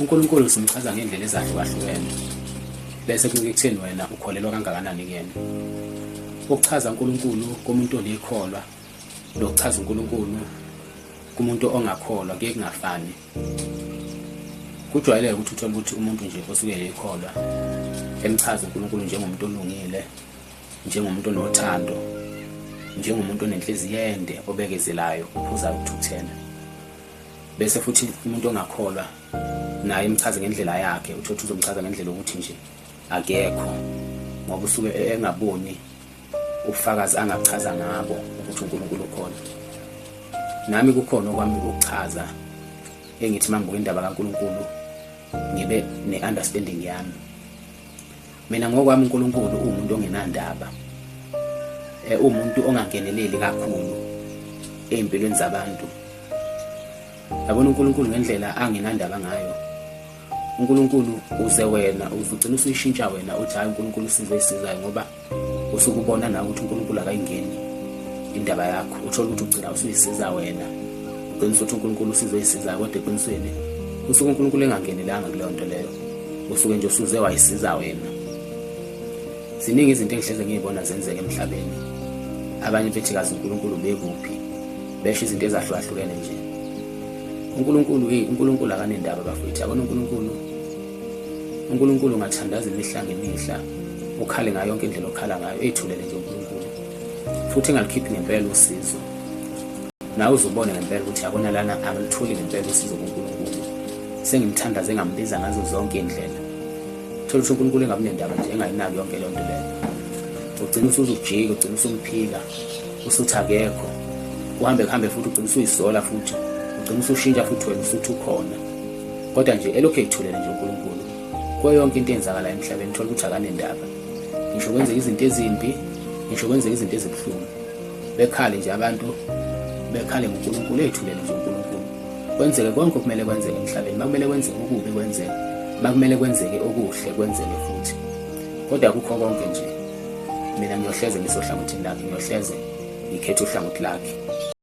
UNkulunkulu simchaza ngendlela ezahlukahlukene bese kuncike ekutheni wena ukholelwa kangakanani kuyena. Ukuchaza uNkulunkulu komuntu olikholwa nokuchaza uNkulunkulu kumuntu ongakholwa kuye kungafani. Kujwayeleke ukuthi uthole ukuthi umuntu nje osuke eyikholwa emchaza uNkulunkulu njengomuntu olungile, njengomuntu onothando, njengomuntu onenhliziyo ende obekezelayo, ophuzayo ukuthukuthela. Bese futhi umuntu ongakholwa naye emchaze ngendlela yakhe, uthole ukuthi uzomchaza ngendlela yokuthi nje akekho ngoba usuke engaboni ubufakazi angachaza ngabo ukuthi uNkulunkulu ukhona. Nami kukhona okwami ukuchaza engithi mangibuka indaba kaNkulunkulu ngibe ne-understanding yami. Mina ngokwami uNkulunkulu uwumuntu ongenandaba. Uwumuntu ongangeneleli kakhulu ey'mpilweni zabantu. Yabona uNkulunkulu ngendlela angenandaba ngayo. uNkulunkulu uze wena uzugcina usuyishintsha wena uthi hayi uNkulunkulu usizo esizayo ngoba usuke ubona nawe ukuthi uNkulunkulu akayingeni indaba yakho, uthole ukuthi ugcina usuyisiza wena, ugcina usuthi uNkulunkulu usizo esizayo, kodwa eqinisweni usuke uNkulunkulu engangenelanga kuleyo nto leyo, usuke nje usuze wayisiza wena. Ziningi izinto engihleze ngiyibona zenzeka emhlabeni, abanye bethi kazi uNkulunkulu bekuphi, besho izinto ezahlukahlukene nje. uNkulunkulu hey, uNkulunkulu akanendaba bafowethu. Yabona uNkulunkulu, uNkulunkulu ungathandaza imihla ngemihla ukhale ngayo yonke indlela okhala ngayo, eyithulele nje uNkulunkulu futhi engalikhiphi ngempela usizo, nawe uzobona ngempela ukuthi yabona lana angilitholi ngempela usizo kuNkulunkulu, sengimthandaze ngambiza ngazo zonke indlela. Thola ukuthi uNkulunkulu engabi nendaba nje, engayinaki yonke leyo nto leyo, ugcina usuzujika, ugcina usumphika, usuthi akekho, uhambe kuhambe futhi ugcina usuyisola futhi ugcina usushintsha futhi wena usuthi ukhona, kodwa nje elokhu eyithulele nje uNkulunkulu kuyo yonke into eyenzakala emhlabeni. Thola ukuthi akanendaba, ngisho kwenzeka izinto ezimbi, ngisho kwenzeka izinto ezibuhlungu, bekhale nje abantu, bekhale ngoNkulunkulu, eyithulele nje uNkulunkulu, kwenzeke konke okumele kwenzeke emhlabeni. Makumele kwenzeke okubi kwenzeke, makumele kwenzeke okuhle kwenzeke futhi, kodwa kukho konke nje mina ngiyohleze ngisohlangothini lakhe, ngiyohleze ngikhethe uhlangothi lakhe.